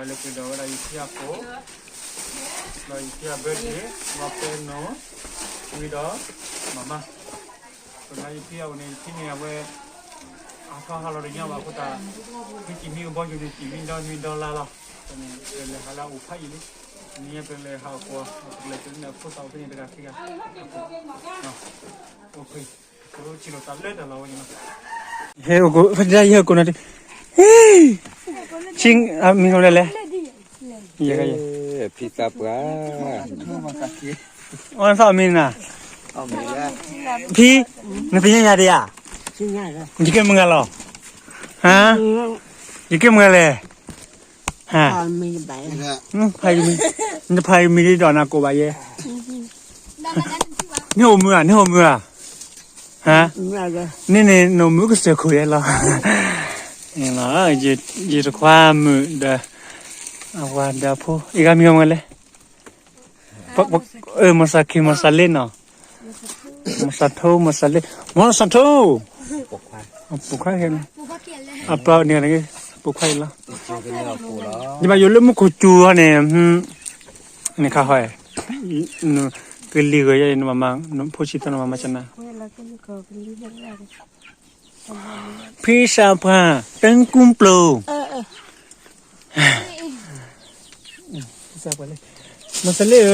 လၢကဒီးဝဲဒၣ်ယဖံအကိး, ဒီးယဖံအ birthday, ဝဲပဲနိ, ဝံၤဒီး, မၤမါ, ပနာ်ယဖံအအိၣ်န့ၣ် ယဖံန့ၣ်အဝဲ, အထီၣ်ဟးလီၤတညီဘၣ်အဃိသတး, မ့ၢ်တံၤမံကဘီယူၤန့ၣ် တံၤမံဒီမံဒီလါလီၤ, န့ၣ် ပလဲၤဟးလၢအအိၣ်ဖးယံာ်လံ, န့ၣ်ပလဲၤဟးအကိး, ပလဲၤကန့ၣ်အဖိသၣ်အိၣ်ဖဲန့ၣ်တဂၤခံဂၤ, အိၣ်ဖဲ ဟဲအိၣ်ကိး ဖဲဒၣ်ယဟဲအိၣ်ကိးနၤ, မံၤလဲၣ်လဲၣ်, ဖံသးပှၢ်, အီသီၣ်မံၤနၤ, ဖံ, နသ့ၣ်ညါယၤဒံးဧါ, ယကဲမုၢ်ဂၤလီၤ, ဟါ, ယကဲမုၢ်ဂၤလဲၣ်, ဟါ, နတဖးယမံၤဒ်ဒီးနၤကိးဘၣ်ယဲ, နဟိၣ်မုာ်ဧါ, နဟိၣ်မုာ်ဧါ, ဟါ, န့ၣ်န့ၣ် နအိၣ်မုာ်ကစၢၢ်ခိၣ်ယဲလီၤ, ယတခွါမုာ်ဒီး, အဝၤဒီးအဖိ အံၤဂၤမံၤဂၤမုၢ်လဲၣ်, မီၤစၢ်ခ့ မီၤစၢ်လ့နီၤ, မီၤစၢ်ထိ မီၤစၢ်လ့, မီၤစၢ်ထိ, ပိာ်ခွါ, အပျဲၢ်န့ၣ်, ပိာ်ခွါအံၤလီၤ, ယဘၣ်ယိၣ်လၢမူခိၣ်စူၤဟီန့ၣ်, န့ၣ်ခါဟီ, ကလံၤဂၢၤယဲ နမၤမၤ, နဖိဆံးသၢနမၤမၤကနၣ်, ဖံစၢ်ပှၢ်, တၢ်ကူပျိၤ မီၤစၢ်လ့ဧၢ,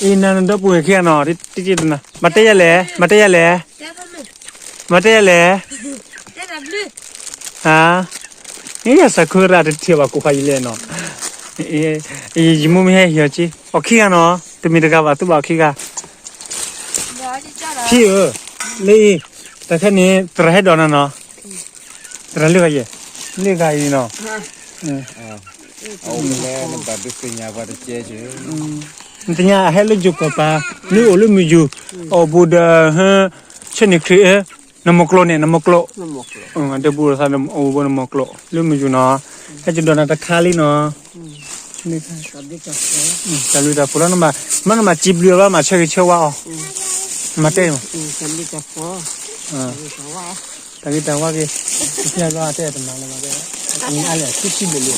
အံၤနၤနဒီပုၢ်ဝဲၢ်ခံဂၤနီၤ, တနၤ, မၤတဲယၤလဲၣ်, မၤတဲယၤလဲၣ်, မၤတဲယၤလဲၣ်, ဟါ, ယစၢ်ခိၣ်ရၣ်တထံၣ်ဘၣ်ကိးဖးယံာ်လဲၣ်နီၤ, ယမိၢ်မ့ၢ်ဟဲဟံးအီၤက့ၤ, အီၤခံဂၤနီၤ, တမ့ၢ်တဂၤဘၣ် သူဘၣ်အီၤခံဂၤ, ဖံဧၢ, လၢအံၤ, တၢ်ခဲန့ၣ် သရၣ်ဟဲဒိးနၤနီၤ သရၣ်လၢဂၤယဲ, လၢဂၤအံၤနီၤ, နသ့ၣ်ညါအဟဲလၢယိၤကီၢ်ပၤ, လၢအိၣ်လၢမုၢ်ယူၤ, အအိၣ်ဘူးဒီး, ဆၢန့ၣ်ခရံာ်, နမိၢ်ကျိန့ၣ် နမိၢ်ကျိ, ဒီးဘူးဒီးသးအိၣ်ဘူးနမိၢ်ကျိ လၢမုၢ်ယူၤနီၤ, ဟဲကဒီးနၤတခါလံနီၤ, တၢ်ဘျုးတၢ်ဖှိၣ်လီၤနမၤ, မ့ၢ်နမၤစံးဘျုးအီၤဘၣ် မၤဆၢဂ့ၤဆၢဝါအီၤ, မၤတဲအီၤ တၢ်ဂ့ၤတၢ်ဝါက့ၤ, တမၤလၢၤဘၣ်, အလဲၤဆံဆံဘျဲၣ်လံ,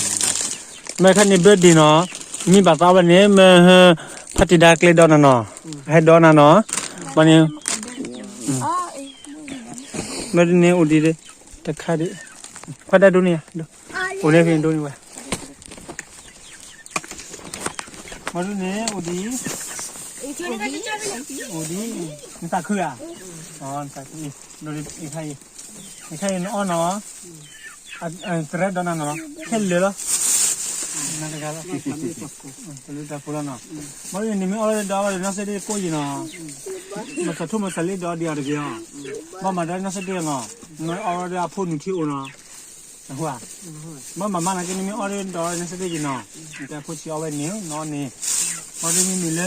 မ့ၢ်ခါန့ၣ် birthday နီၤ, မ့ၢ်ဘၣ်သးဝဲန့ၣ် မ့ၢ်, ဖါတံၢ်ဒါကျဲဒီးနၤနီၤ, ဟဲဒီးနၤနီၤ, ဘၣ်န့ၣ်, ဘၣ်ဒ်န့ၣ်အိၣ်ဒံး, တခါဒံး, ခွါဒၣ်ဒိန့ၣ်, အိၣ်န့ၣ်ဖဲန့ၣ်ဒိန့ၣ်ဝဲ မ့ၢ်ဒ်န့ၣ်အိၣ်ဒံး, အိၣ်ဒံး, နသးခုဧါ, နသးခု, နခါအံၤ, နခါအံၤနအီၣ်နီၤ, သရဲဒီးနၤနီၤ, ခဲလၢာ်လီၤ, နတဂၤလီၤ, တၢ်ဘျုးတၢ်ဖှိၣ်လီၤနီၤ, မ့ၢ်ဒ်န့ၣ်မ့ၢ်အီၣ်လီၤဒီးအီၣ်ဒီးနီၢ်စဲဒ့ကိးယံၤနီၤ, မၤစၢၤထိၣ်မၤစၢၤလံဒီးဒံးအီၤတဂ့ၤအီၤ, ဘၣ်မၤဒီးနီၢ်စဲဒ့နီၤ, မ့ၢ်အီၣ်လီၤဒီးအဖိနုာ်ထံအိၣ်နီၤ နဟူဧါ, ဘၣ်မၤမးနာ်က့ နမ့ၢ်အီၣ်ဒီးနီၢ်စဲဒ့က့ၤနီၤ, နတဲဖိဆံးအီၣ်ဝဲန့ၣ် နအီၣ်န့ၣ်, မ့ၢ်ဒ်မ့မ့ၢ်လၢ,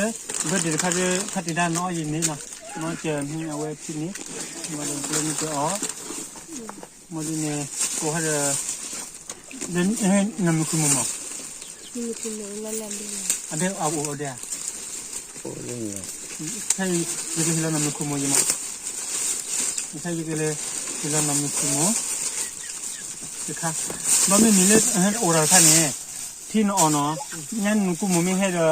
ဘၢၣ်ဒ့တခါဒီး ဖါတံၢ်ဒါနအီၣ်ယံၤန့ၣ်နီၤ, နအီၣ်စၢၤမ့ၢ်အဝဲဖံန့ၣ်, မ့ၢ်ဒ်ကျဲမ့ၢ်တဲအီၤ, မ့ၢ်ဒ်န့ၣ်, ကိးဟဲဒီး, နမုၢ်ခုၣ်မုၣ်မး အဒဲအအိၣ်အဒဲဧါ, ခဲအံၤ ယကဟ့ၣ်လီၤနမုၢ်ခုၣ်မုၣ်ယမး, ခဲအံၤယကလဲၤဟ့ၣ်လီၤနမုၢ်ခုၣ်မုၣ်, တခါ, ဘၣ်မ့မ့ၢ်လၢအိၣ်ဒီးတခါန့ၣ်, ထံနအီၣ်နီၤ, ညါနမုၢ်ခုၣ်မုၣ်မ့ၢ်ဟဲဒီး,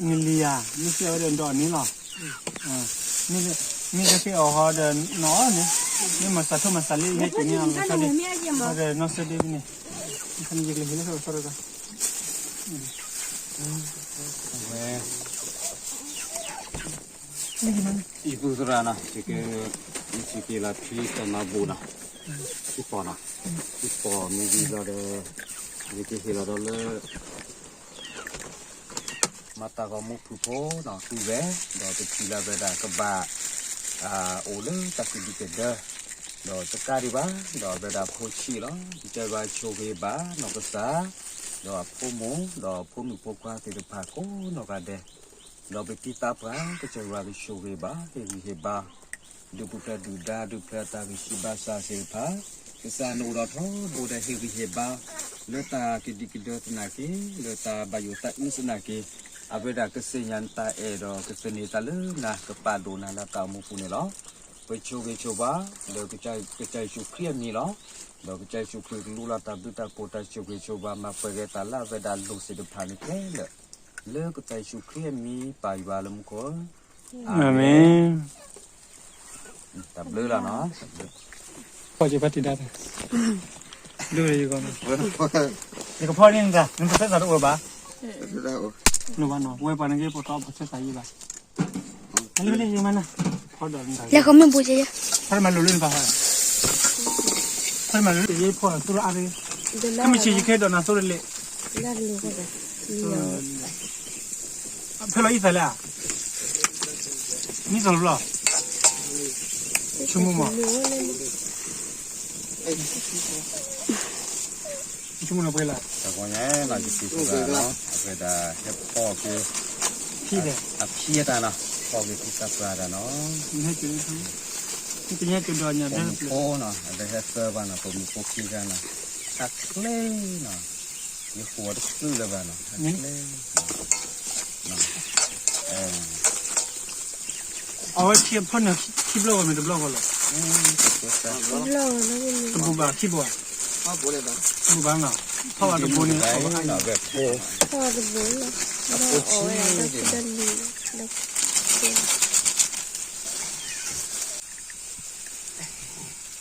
နလံၤဧါ, မ့ၢ်စံးဝဲဒီးနဒီးန့ၣ်လီၤ, မ့ၢ်ကသ့အီၤဟီဒီးနအီၣ်န့ၣ်, မ့ၢ်မၤစၢၤထိၣ်မၤစၢၤလံဟဲက့ၤန့ၣ်အီၤ, ဒီးနီၢ်စဲဒ့န့ၣ်, ယကလဲၤဟ့ၣ်လီၤသီတဂၤ ဝဲ, ယပုၢ်သရၣ်နီၤ, ယက, ယစံးက့ၤလီၤထံတနီၤဘိနီၤ, ထံပီၤနီၤ, ထံပီၤမ့ၢ်ဂ့ၤဒီး, ယကဟ့ၣ်လီၤဒီးလၢ, မၤတၢ်ဂီၤမူဖုၣ်ဖိနီၤ တူၢ်ဝဲ, ဒီးပထံၣ်လၢအဝဲဒၣ်ကဘၣ်, အိၣ်လၢတၢ်ကဒံကဒါ, ဒီးတကးဒံးဘၣ်, ဒီးအဝဲဒၣ်ဖိဆံးလီၤ, ကစၢ်ယွၤဆိၣ်ဂ့ၤဘၣ်နီၢ်ကစၢ်, ဒီးအဖိမုၣ်, ဒီးဖိမုၣ်ဖိခွါသ့ၣ်တဖၣ်ကိးနီၢ်ဂၤဒဲး, ဒီးပတံၤသးပှၢ် ကစၢ်ယွၤကဆိၣ်ဂ့ၤဘၣ် ဟ့ၣ်ဂံၢ်ဟ့ၣ်ဘါ, ဒုးပူၤဖျဲးဒုၣ်ဒါ ဒုးဖျဲးတၢ်ဂံၢ်ဆံးဘါစၢ်သ့ၣ်တဖၣ်, ကစၢ်နအိၣ်ဒီးထီဘိဒီးဟ့ၣ်ဂံၢ်ဟ့ၣ်ဘါ, လၢတၢ်ကဒံကဒါသနာ်က့, လၢတၢ်ဘၣ်ယိၣ်သးအုးသနာ်က့, အဝဲဒၣ်ကသ့ၣ်ညါနတၢ်အဲၣ်ဒီးကသန့ၤတၢ်လၢနၤ ကပာ်ဒိၣ်နၤလၢတၢ်အိၣ်မူပူၤန့ၣ်လီၤ. ပဆိၣ်ဂ့ၤဆိၣ်ဝါ, လၢကစၢ်ယ့ၣ်ၡူးခရံာ်အမံၤလီၤ. ဒီးကစၢ်ယ့ၣ်ၡူးခရံာ်ကလူလၢ်တၢ်ဘျုးတၢ်ဖှိၣ်တၢ်ဆိၣ်ဂ့ၤဆိၣ်ဝါ မၤပှဲၤက့ၤတၢ်လၢအဝဲဒၣ်လိၤသ့ၣ်တဖၣ်န့ၣ်ခဲလၢာ်, လၢကစၢ်ယ့ၣ်ၡူးခရံာ်အမံၤပၢ်ယွၤလၢမူခိၣ်, အၤမ့ၣ်. တၢ်ဘျုးလီၤနီၤ, ဖီၣ်က့ၤဖါတံၢ်ဒါ, ဒ်ယကီး, ယကဖီၣ်န့ၣ်တၢ် နတသဲသးတအိၣ်ဘၣ်, နဘၣ်နီၤ ဝဲပှၤနဂ့ၢ်ပိာ်ထီၣ်ပသဲသးယံၤဘၣ်, လၢလၢယမနၤ, ဖီၣ်ဒီးနတၢ်, လၢကမ့ၢ်ဘိးက့ၤယဲ, ဖီၣ်တမၤလိၤလၢနပၢ်ဟီ, ဖီၣ်တမၤလိၤလၢယဖီၣ်သိလၢအါရ့, ကမ့ၢ်ဆံးယခဲဒီးနသိတလဲၣ်, ဖဲလီၤအံၤသးလဲၣ်, မံသီတဘျီ, ဆိကမိၣ်မး ဆိကမိၣ်နပှဲၤလၢ်, တၢ်ကီညါနီၤ ယက့ၤသရၣ်နီၤ အဝဲဒၣ်ဟဲဖီၣ်က့ၤ ဖံဒီး အဖံအတၢ်နီၤ ဖီၣ်က့ၤဖံသးပှၢ်တၢ်နီၤ, ပမုၢ်ဖိနီၤ အဝဲဟဲသၢပှၤနီၤ ပမုၢ်ဖိခံဂၤနီၤ, တၢ်ချ့နီၤ, ယဃိးတချုးလၢၤဘၣ်နီၤ, တၢ်ချ့ အဝဲခံဖီၣ်န့ၣ် ခံဘျီၣ်ဝဲမ့ၢ်တဘျီၣ်ဝဲလီၤ, တဘျီၣ်ဝဲလီၤ, တဘူးဘၣ်ခံဘိး, တဘူးဘၣ်နီၤ, ဖီၣ်ဝဲတဘိန့ၣ် ဖီၣ်ဝဲတဘိလီၤ, ဒီးအီၣ်ဝဲဒၣ်ဒီဖံဒီလံၤ,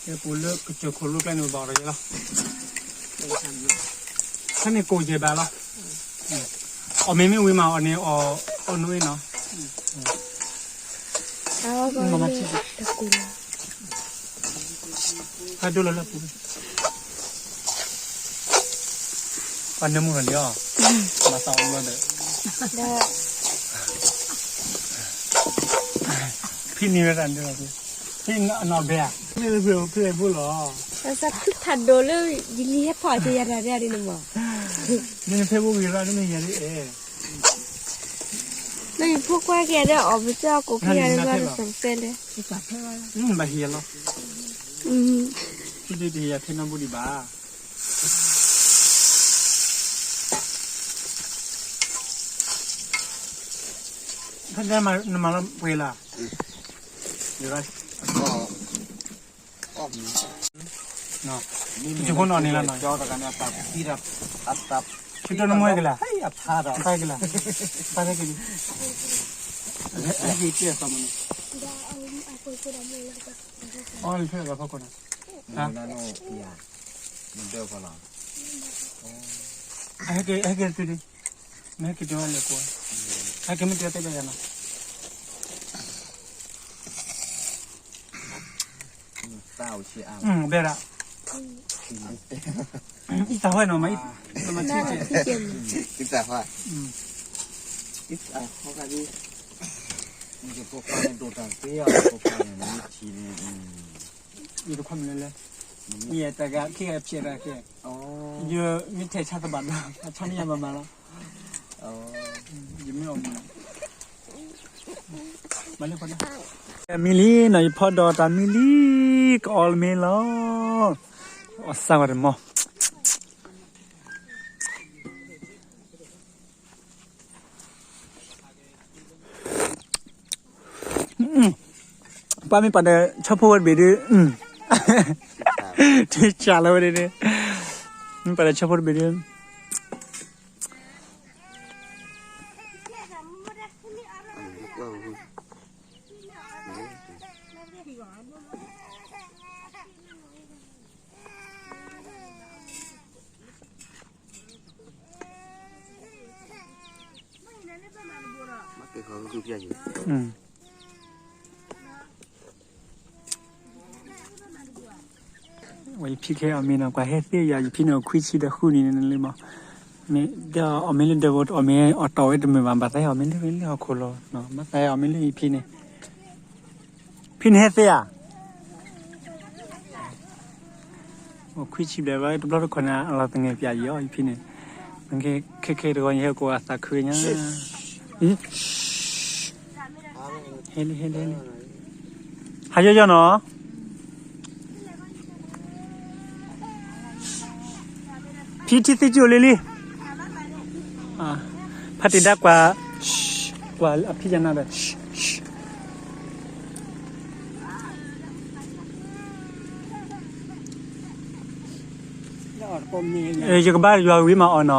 ယကိးလၢကစၢၢ်ခိၣ်လိကျါန့ၣ် ဘၣ်အီၤဒီးယဲလီၤ, ခါန့ၣ်ကိးယဲၢ်ဘၣ်လီၤ, အီၣ်မ့ၢ်မ့ၢ်ဝံၤမး အီၣ်န့ၣ်အီၣ် အီၣ်နိၣ်အ့ၣ်နီၤ, ဖးဒိၣ်လီၤလၢပူၤ, ပှၤနၢမူထီၣ်လံအီၤ, ဘၣ်သးအိၣ်ဘျီဒီး, ဖံန့ၢ်ဝဲဒၣ်န့ၣ်လီၤ, ဖံအနီၢ်ဘဲဧါ, ဖံဖံဖုလီၤ, ဖးဒိၣ်လၢ ယလံၤဟဲဖီၣ်က့ၤယၤတၢ်ဒ်န့ၣ်မး, မ့ၢ်ဖဲဖိဂ့ၤရၣ်တမ့ၢ်ယၤဒ်အဲၣ် လၢယဖိခွါက့ၤဒီး အီၣ်ပစၢၢ်ကိးခံဂၤဒီး ဘၣ်တစဲးတဲလဲၣ်, ဘၣ်ဟံးလီၤ, ဖံဒုးတဟံးယၤဖဲနီၢ်ဘူဒံးဘၣ်, ဖဲနမၤလီၤပှဲၤလၢ်, ယဖိနီၢ်န့ၣ်လီၤနီၤ, တၢ်နမွဲကလၢ်, တၢ်ကလၢ်, တၢ်ကလၢ်, အီၣ်လၢဖဲအဂၤဖီခိၣ်နီၤ, ဟဲက့ၤတုၤဒံး, မ့ၢ်ဟဲက့ၤတုၤဝဲလဲၤကိး, ဟဲက့ၤမ့ၢ်တုၤဝဲတဲဘၣ်ယၤနီၤ ဘဲဒၣ်, အံသးဟဲနီၤ, မ့ၢ်, အံသးဟဲ, အံသးဟဲ, ယတခွါမလဲလဲ, ယတဂၤခံဂၤဖျဲးတၢ်ကဲ, ယမ့ၢ်ထဲးဆါသဘၣ်ဒီး အဆါန့ၢ်ယၤမၤမၤလီၤ, ယမ့ၢ်အီၣ်မ့ၢ် မ့ၢ်လံနီၤ ယဖီဒီးတၢ်မံလံ, ကအီၣ်လၢမ့ၢ်လီၤ, အီၣ်စၢ်ဝဲတမီၤ, ပှၤမ့ၢ်ပာ်ဒီး ဆီဖိဝဲတဘ့ၣ်ဒုး, တစၢ်လီၤဝဲဒၣ်, မ့ၢ်ပာ်ဒီးဆီဖိတဘ့ၣ်ဒုး ဝဲယဖံခဲအီၣ်မ့ၤနီၤ ကွၢ်ဟဲသ့ယၤ ယဖံန့ၣ် အိၣ်ခွံဆံဒီးဃုနံၣ်န့ၣ်လံမး, မ့ၢ်ဒီးအီၣ်မ့ၤလၢဒၢးဝဲ အီၣ်မ့ၤအီၣ်တီၢ်ဝဲတမုာ်ဘၣ် ဘၣ်သးဟဲအီၣ်မ့ၤလၢလၢဟီၣ်ခိၣ်လီၤ, ဘၣ်သးဟဲအီၣ်မ့ၤလၢယဖံန့ၣ်, ဖံန့ၣ်ဟဲသ့ဧါ အိၣ်ခွံဆံဘျဲၣ်ဘၣ် တဘျီတခီၣ်န့ၣ် အလီၤသငဲးပၠးယံၤအီၤ ယဖံန့ၣ်, ခဲခဲတဂီၤ ယဟဲကိးအသးခုညါ, ဟဲလံဟဲလံဟဲလံ, ဟးယီယီနီၤ, ဖံထံသ့ကၠိလံလံ, ဖါတံၢ်ဒါကွၢ်, ကွၢ်အဖံယနၤဒီး ဟဲလံ, ယကဘါယွၤဝံၤမးအီၤနီၤ.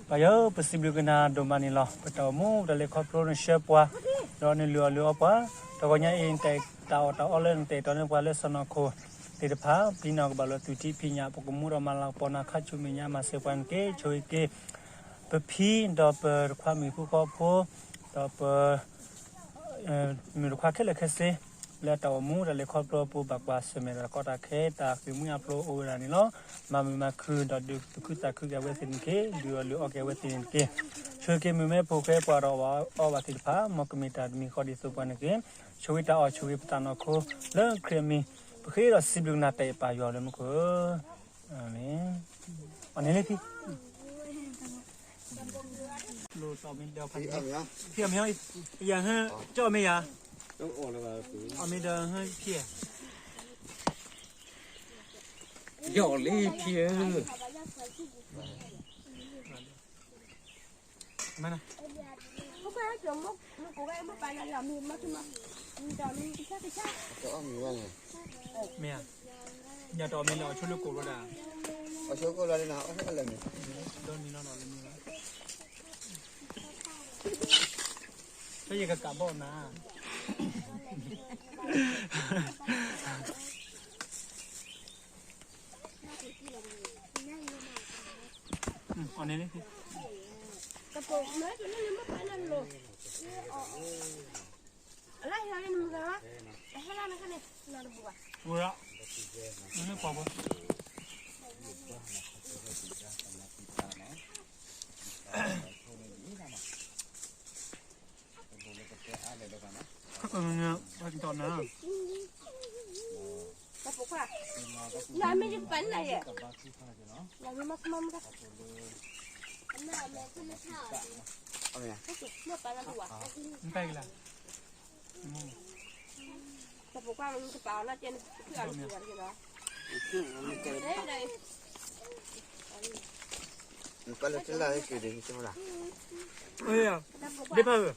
ပၢ်ယွၤဧၢ, ပစံးဘျုးက့ၤနၤဒိၣ်မးန့ၣ်လီၤ. ပတၢ်အိၣ်မူတၢ်လဲၤခီဖျိနဆှၢပှၤ, ဒီးနလုၢ်အီၣ်လုၢ်အီပှၤ, တဂီၤညါအံၤ တၢ်အီၣ်တၢ်အီလၢနတၢ်အဲၣ်တီန့ၢ်ပှၤလၢစီၢ်နီၤခိၣ်သ့ၣ်တဖၣ်, ပျံၤနၤကဘၣ်လၢသူၣ်ထံဖံးညၣ်, ပကမူဒီးမၤလၤကပီၤနၤခါဆူမဲာ်ညါ, မၤစၢၤပှၤန့ၣ်တက့ၢ်. ဆိၣ်ဂ့ၤက့ၤ ပဖံဒီးပတခွါမုၣ်ဃူဃီဖိ, ဒီးပ မုၣ်တခွါခဲလၢာ်ခဲဆ့, လၢတၢ်အိၣ်မူတၢ်လဲၤခီဖျိအပူၤ ဘၣ်ကွၢ်ဆၢၣ်မဲာ်တၢ်ကီတၢ်ခဲ တၢ်ဃ့ၢ်မှံဟးဖျိးအိၣ်ဝဲဒၣ်န့ၣ်လီၤ. မၤမုာ်မၤခုၣ်ဒီးဒုးသူၣ်ခုသးခုက့ၤအဝဲသ့ၣ်န့ၣ်တက့ၢ်. လုၢ်အီၣ်လုၢ်အီက့ၤအဝဲသ့ၣ်န့ၣ်တက့ၢ်. ဆိၣ်ဂ့ၤက့ၤမုၢ်မ့ၢ်ဖိဃဲပှၤဒီးအီၣ်ဘၣ်သ့ၣ်တဖၣ်, မ်ကမ့ၢ်တၢ်တမံၤဃီဒ်သိးပှၤန့ၣ်တက့ၢ်. ဆိၣ်ဂ့ၤတၢ်အီၣ်ဆိၣ်ဂ့ၤပသးနီၢ်ခိ လၢခရံာ်အမံၤ, ပဃ့ဒီးစံးဘျုးက့ၤနၤတၢ်အဲၣ်ပၢ်ယွၤလၢမူခိၣ်ဧၢ. အၤမ့ၣ်. အီၣ်န့ၣ်လံဖံ ဖံအီၣ်မ့ၢ်ဒီးဖးန့ၣ်, ဖံအီၣ်မ့ၢ်, ယၤဟၢ ကၠီအီၣ်မ့ၢ်ယၤ, အီၣ်မ့ၢ်ဒီးဟၢဖံဧါ, ယီၣ်လံဖံဧၢ, မ့ၢ်, မ့ၢ်ဧါ, ယၤတအီၣ်မ့ၢ်လၢအီၤဆိလၢကိၣ်ဘၣ်ဒၣ်, အီၣ်ဆိကိၣ်လီၤလၢနၤအီၣ်ဆိလၢန့ၣ်, ဒီနံၤနီၢ်နီၢ်လၢန့ၣ်လီၤ. ဖဲယကကးဘီၣ်နၤ, အီၣ်န့ၣ်လံ, ဝဲ, နကွၢ်ဘၣ်, ခီကနၣ်, နပၢ်ကလါ, နပၢ်လၢတလၢ်က့ၤဒ်န့ၣ်, ဒ့ဖးဧၢ,